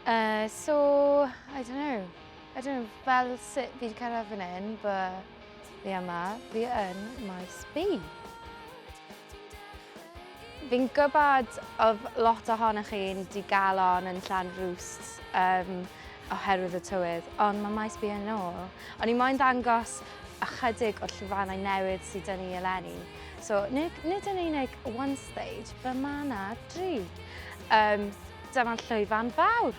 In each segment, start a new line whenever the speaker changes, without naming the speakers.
So, I don't know. I don't know fel sut fi wedi cyrraedd fan hyn, but fi yma, fi yn Maes B. Fi'n gwybod oedd lot ohonoch chi'n digalon yn Llanrwst oherwydd y tywydd, ond mae Maes B yn ôl. O'n i moyn dangos ychydig o'r llwyfannau newydd sydd 'da ni eleni. So, nid, nid yn unig one stage, but mae yna dri. Dyma'r llwyfan fawr.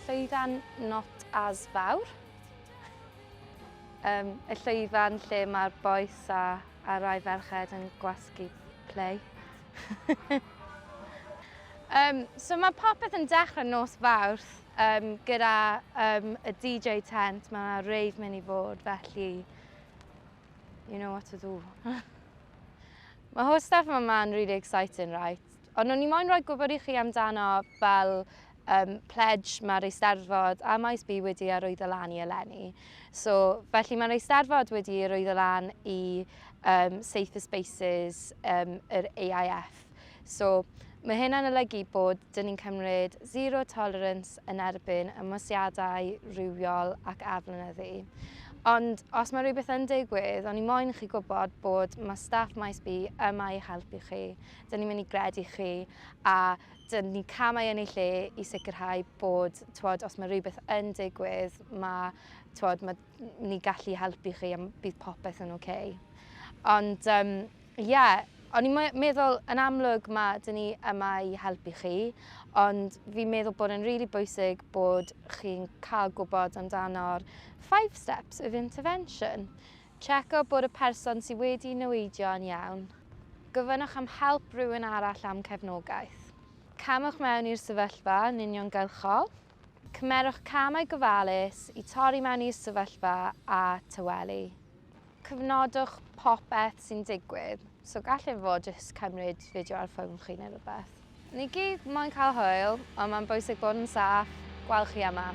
Llwyfan not as fawr. Y llwyfan lle mae'r bois a rai ferched yn gwasgu play. So mae popeth yn dechrau nos Fawrth gyda y DJ tent, mae yna rave mynd i fod, felly you know what to do. Mae holl stuff yma'n really exciting, right? Ond o'n i moyn rhoi gwybod i chi amdano fel pledge mae'r Eisteddfod a Maes B wedi arwyddo lan i eleni. So, felly mae'r Eisteddfod wedi arwyddo lan i Safer Spaces yr AIF. So, mae hynna'n olygu bod dyn ni'n cymryd zero tolerance yn erbyn ymosodiadau rhywiol ac aflonyddu. Ond os mae rhywbeth yn digwydd, o'n i moyn i chi gwybod bod mae staff Maes B yma i helpu chi. Dyn ni'n mynd i gredu chi a dyn ni camau yn ei lle i sicrhau bod, twod, os mae rhywbeth yn digwydd, mae, twod, mae ni gallu helpu chi a bydd popeth yn oce. Okay. Ond, ie, yeah, o'n i'n meddwl yn amlwg mae dyn ni yma i helpu chi, ond fi'n meddwl bod yn rili really bwysig bod chi'n cael gwybod amdano'r 5 steps of intervention. Checo bod y person sydd wedi niweidio yn iawn. Gofynnwch am help rhywun arall am cefnogaeth. Camwch mewn i'r sefyllfa yn uniongyrchol. Cymerwch camau gofalus i torri mewn i'r sefyllfa a tawelu. Cofnodwch popeth sy'n digwydd. So gall e fod jyst cymryd fideo ar ffôn chi neu rhywbeth. Ni gyd moyn cael hwyl, ond mae'n bwysig bod yn saff. Gweld chi yma.